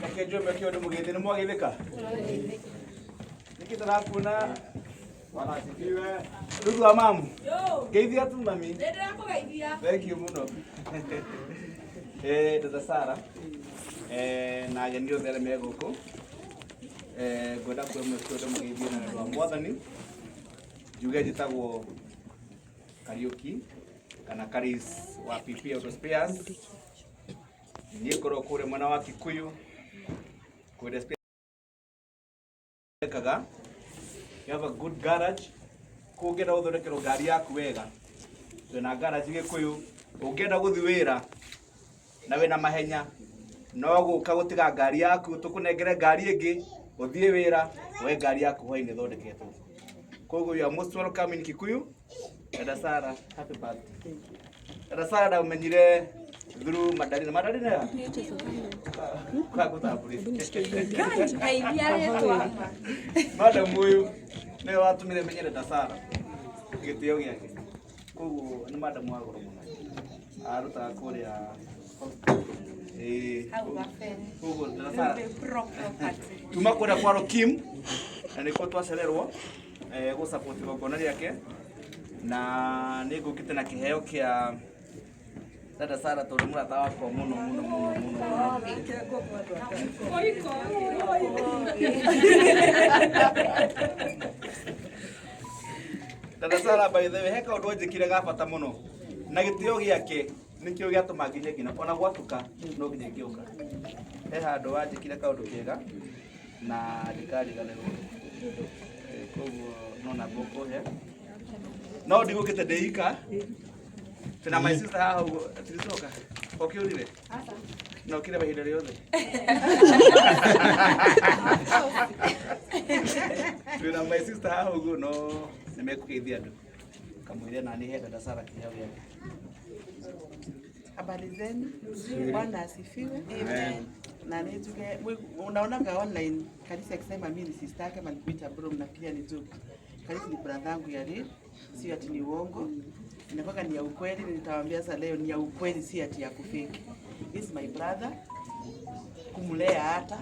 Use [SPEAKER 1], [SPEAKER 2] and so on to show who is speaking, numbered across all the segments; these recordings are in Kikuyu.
[SPEAKER 1] Reke njue mweke ũndũ mũgĩthĩ nĩ mwageithĩka nĩkĩ tũrakuona.
[SPEAKER 2] Bwana asifiwe.
[SPEAKER 1] Ruthu wa mamu, ngeithia tu mami.
[SPEAKER 3] Nĩndĩrakũgeithia.
[SPEAKER 1] Thank you mũno. Dada Sara na ageni othe arĩa me gũkũ, ngwenda kuhe mweke ũndũ mũgeithie na wendo wa Mwathani. Njuge njĩtagwo Kariũki kana Karis wa PP Auto Spares. Niĩ ngoragwo kũrĩa mwena wa Kikuyu kwendia spares kaga. You have a good garage. Kũu ũngĩenda gũthondekerwo ngari yaku wega, twĩna garage Gĩkũyũ. Ũngĩenda gũthiĩ wĩra na wĩna mahenya, no gũka gũtiga ngari yaku, tũkũnengere ngari ĩngĩ, ũthiĩ wĩra, woe ngari yaku hwainĩ ĩthondeketwo. Koguo you are most welcome in Kikuyu. Dada Sara, happy birthday. Dada Sara ndamenyire through Madarina. Madarina ya? Kwa gũtambũrĩte.
[SPEAKER 3] Geithia rĩtwa.
[SPEAKER 1] Madam ũyũ nĩwe watũmire menye Dada Sara gĩtĩo gĩake. Koguo nĩ madam wa goro mũno. Arutaga kũrĩa, ĩĩ.
[SPEAKER 3] Hau gabere.
[SPEAKER 1] Koguo Dada Sara
[SPEAKER 3] Pro property.
[SPEAKER 1] tuma kũrĩa kwa Rokim na nĩkuo twacererwo gũ support igongona rĩake, na nĩ ngũkĩte na kĩheo kĩa Dada Sara tondũ mũrata wakwa mũno mũno mũno mũno mũno. Dada Sara, by the way, he kaũndũ anjĩkire ga bata mũno na gĩtĩo gĩake nĩkĩo gĩatũma nginye nginya ona gwatuka no nginya ingĩũka. He handũ wanjĩkire kaũndũ kega na ndikariganĩrwo. Koguo no namba ũkũhe, no ndigũkĩte ndĩ ika, tena my sister haha ũguo tiricoka ũkĩũrire na ũkĩre ihinda rĩothe twĩna my sister haha ũguo, no nĩ mekũgeithia andũ kamwĩre na nĩ he Dada Sara kĩheo gĩake.
[SPEAKER 4] Habari zenu, Bwana asifiwe. Na nituke, unaonaga online kanisa ikisema mimi ni sister yake ama nikuita bro, mnafikiria ni joke. Kanisa ni brother yangu ya real, sio ati ni uongo. Inakuwa ni ya ukweli, nitawaambia sasa leo ni ya ukweli, si ati ya kufake. This is my brother. Kumlea hata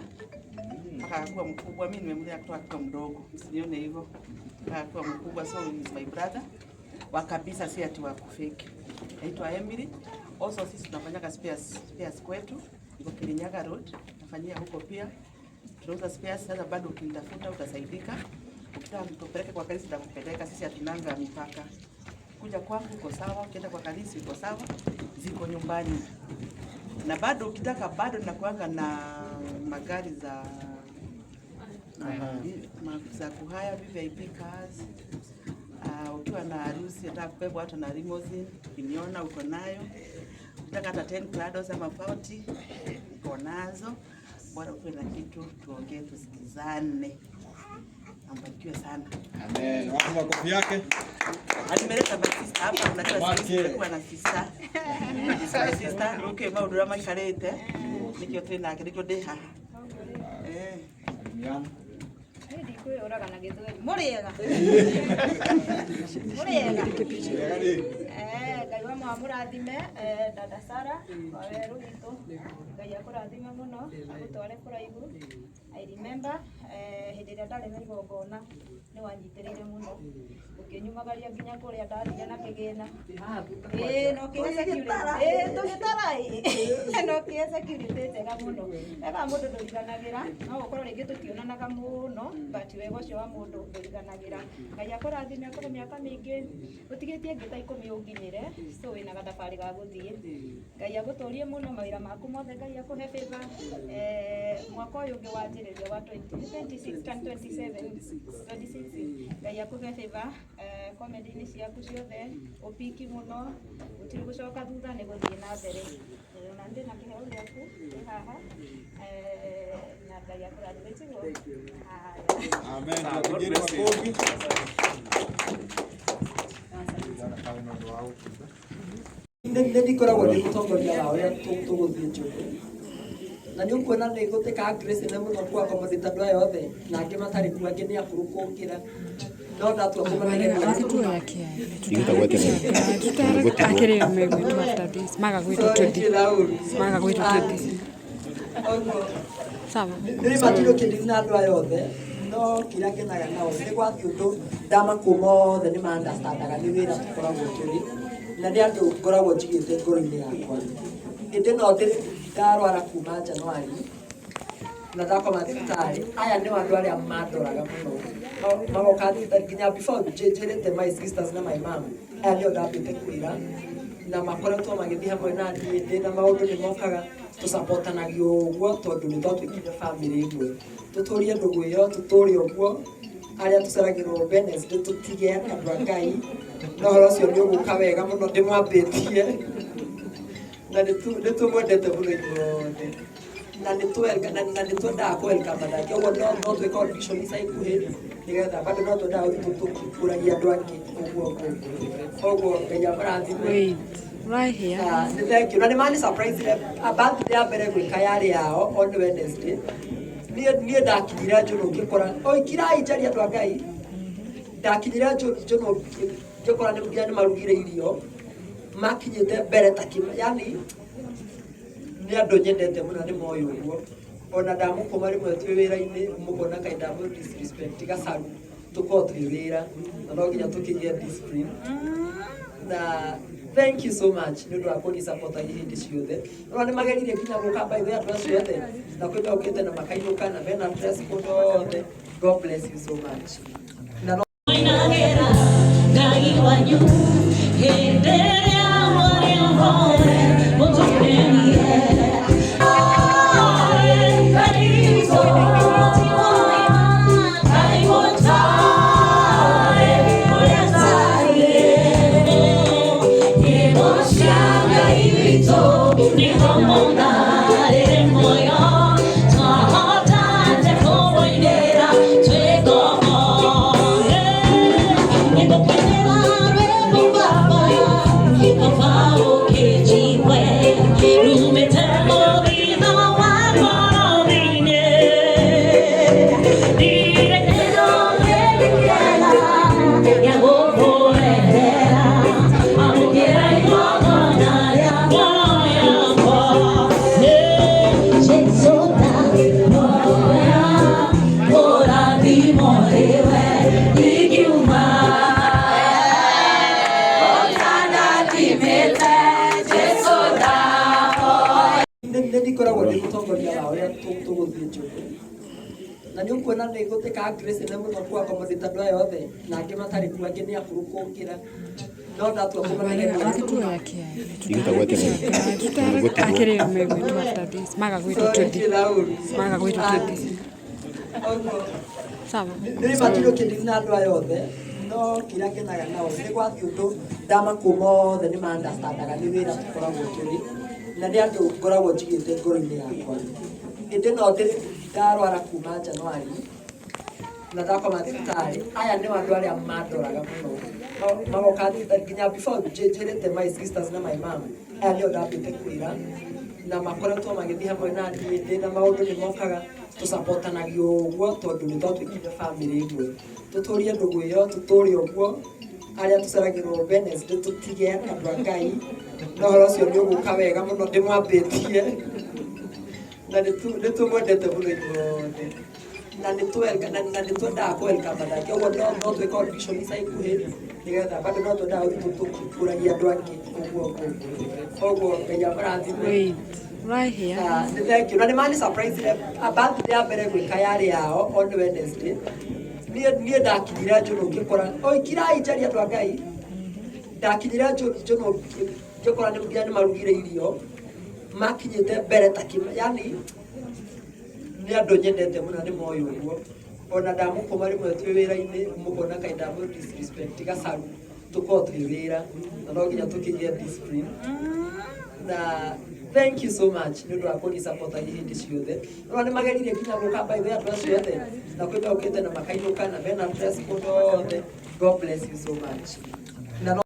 [SPEAKER 4] mpaka akakuwa mkubwa. Mimi nimemlea kutoka akiwa mdogo, msinione hivyo, mpaka akakuwa mkubwa, so he is my brother wa kabisa, si ati wa kufake. Naitwa Emily. Also sisi tunafanyaga spares, spares kwetu, iko Kirinyaga Road, nafanyia huko pia. Tunauza spares. Sasa bado ukinitafuta utasaidika. Ukitaka nikupeleke kwa kanisa nitakupeleka. Sisi hatunanga mipaka. Kuja kwangu uko sawa, ukienda kwa kanisa uko sawa, ziko nyumbani. Na bado ukitaka bado nakuanga na magari za kuhire, VIP cars. Ukiwa na harusi unataka kubebwa hata na limousine, ukiniona uko nayo. Ukitaka hata 10 Prados ama 40 uko nazo. Bora ukuwe na kitu, tuongee, tusikizane. Ambarikiwe sana.
[SPEAKER 2] Amen. Wapi makofi yake?
[SPEAKER 4] Nimeleta my sister hapa, unajua
[SPEAKER 2] Wake.
[SPEAKER 4] sisi tumekuwa na sister. This is my sister, okay, maũndũ ũrĩa maikarĩte nĩkĩo twĩ nake, nĩkĩo ndĩ haha.
[SPEAKER 2] Salimiana.
[SPEAKER 3] Niĩ ndikwĩyũraga na gĩthweri. Mũrĩega? Mũrĩega?
[SPEAKER 2] Wega rĩ.
[SPEAKER 3] Ngai wa mũrathime, Dada Sara wa werũ witũ. Ngai akũrathime mũno, agũtware kũraihu. I remember hĩndĩ ĩrĩa ndarĩ na igongona nĩ wanyitĩrĩire mũno, ũkĩnyumagaria nginya kũrĩa ndathire na kĩgĩna. Ĩĩ, na ũkĩhe security. Ĩĩ, tũgĩtara ĩ. Na ũkĩhe security njega mũno. Wega wa mũndũ ndũriganagĩra, no gũkorwo rĩngĩ tũtionanaga mũno, but wega ũcio wa mũndũ ndũriganagĩra. Ngai akũrathime, akũhe mĩaka mĩingĩ, ũtigĩtie ĩngĩ ta 10 ũnginyĩre, so wĩna gathabarĩ ga gũthiĩ. Ngai agũtũrie mũno mawĩra maku mothe, Ngai akũhe favor. Mwaka ũyũ ũngĩ wanjĩrĩria wa 2026 kana 27, 26, Ngai akũhe favor comedy-inĩ ciaku ciothe, ũpiki mũno, gũtirĩ gũcoka thutha, nĩ gũthiĩ na mbere. Na ndĩna kĩheo gĩaku kĩ haha, na Ngai akũrathime, tiguo? Haya.
[SPEAKER 2] Amen.
[SPEAKER 1] Ah, God
[SPEAKER 2] Tuwapigie
[SPEAKER 1] bless you.
[SPEAKER 2] makofi.
[SPEAKER 5] Nĩ ndikoragwo ndĩ mũtongoria wa ũrĩa tũgũthiĩ njũĩ na nĩ ũkuona nĩ gũtĩka grace nene mũno ku accommodate andũ aya othe na angĩ matarĩ kuo, angĩ nĩ akũrũ kũngĩra. No ndatua kũmanegeria. Nĩ matirĩ kĩndũ na andũ aya othe no kĩrĩa ngenaga nao nĩ gwathiĩ ũndũ ndamakũma othe nĩ ma-understandaga nĩ wĩra tũkoragwo tũrĩ na nĩ andũ ngoragwo njigĩte ngoro-inĩ yakwa. Ĩndĩ no ndarwara kuma Januari na ndakoma thibitarĩ, aya nĩo andũ arĩa mandoraga mũno, magoka thibitarĩ nginya before njĩrĩte my sisters na my mom, aya nĩo ndambĩte kwĩra na makoretwo magĩthiĩ hamwe na niĩ ndĩna maũndũ nĩ mokaga tũcapotanagio ũguo tondũ nĩ twatuĩkire bamĩrĩ ĩmwe. Tũtũrie ndũgũ ĩyo, tũtũre ũguo, arĩa tũceragĩrwo Wednesday tũtige andũ a Ngai, na ũhoro ũcio nĩ ũgũka wega mũno ndĩmwambĩtie na nĩ tũmwendete mũno inyuothe na nĩ twendaga kũ welcome andũ angĩ, ũguo no twĩke audition ica ikuhĩ nĩgetha bado no twendaga gũthiĩ tũkĩkũragia andũ angĩ ũguo ũguo ũguo Ngai amũrathime. Nĩ thank you na nĩ mani surprise birthday ya mbere gwĩka yarĩ yao on Wednesday. Niĩ ndakinyire Njũnũ ngĩkora oi kirai njarie andũ a Ngai, ndakinyire Njũnũ ngĩkora nginya nĩ marugire irio makinyĩte mbere ta yani nĩ andũ nyendete mũno nĩ moĩ ũguo. Ona ndamũkũma rĩmwe twĩ wĩra-inĩ mũkona kaĩ ndamũ disrespect gacaru tũkorwo twĩ wĩra na no nginya tũkĩgĩe discipline. Na thank you so much nĩ ũndũ wa kũni support hĩndĩ ciothe. No nĩ mageririe nginya gũka by the way andũ acio othe na kwĩ mokĩte na makainũka na mena dress code othe. God bless you so much. Na no nĩ ndikoragwo ndĩ mũtongoria wa ũrĩa tũgũthiĩ Njũngũ na nĩ ũkuona nĩ gũtĩka grace nene mũno ku accommodate andũ aya othe na angĩ matarĩ kuo, angĩ nĩ akũrũ kũngĩra no ndatua kũmanegeria. Nĩ matirĩ kĩndũ na andũ aya othe no kĩrĩa ngenaga nao nĩ gwathiĩ ũndũ ndamakũma othe nĩ ma-understandaga nĩ wĩra tũkoragwo tũrĩ na nĩ andũ ngoragwo njigĩte ngoro-inĩ yakwa. Ĩndĩ no ndarwara kuma Januari na ndakoma thibitarĩ, aya nĩo andũ arĩa mandoraga mũno, magoka thibitarĩ nginya before njĩrĩte my sisters na my mom, aya nĩo ndambĩte kwĩra na makoretwo magĩthiĩ hamwe na niĩ ndĩna maũndũ nĩ mokaga tũcapotanagio ũguo tondũ nĩ twatuĩkire bamĩrĩ ĩmwe. Tũtũrie ndũgũ ĩyo, tũtũre ũguo, arĩa tũceragĩrwo Wednesday tũtige andũ a Ngai, na ũhoro ũcio nĩ ũgũka wega mũno ndĩmwambĩtie na nĩ tũmwendete mũno inyuothe na nĩ twendaga kũ welcome andũ angĩ, ũguo no twĩke audition ica ikuhĩ nĩgetha bado no twendaga gũthiĩ tũkĩkũragia andũ angĩ ũguo ũguo ũguo Ngai amũrathime. Nĩ thank you na nĩ mani surprise birthday ya mbere gwĩka yarĩ yao on Wednesday. Niĩ ndakinyire Njũnũ ngĩkora oi kirai njarie andũ a Ngai, ndakinyire Njũnũ ngĩkora nginya nĩ marugire irio makinyĩte mbere ta yani nĩ andũ nyendete mũno nĩ moĩ ũguo. Ona ndamũkũma rĩmwe twĩ wĩra-inĩ mũkona kaĩ ndamũ disrespect gacaru tũkorwo twĩ wĩra na no nginya tũkĩgĩe discipline. Na thank you so much nĩ ũndũ wa kũni support hĩndĩ ciothe. No nĩ mageririe nginya gũka by the way andũ acio othe na kwĩ mokĩte na makainũka na mena dress code othe. God bless you so much. Na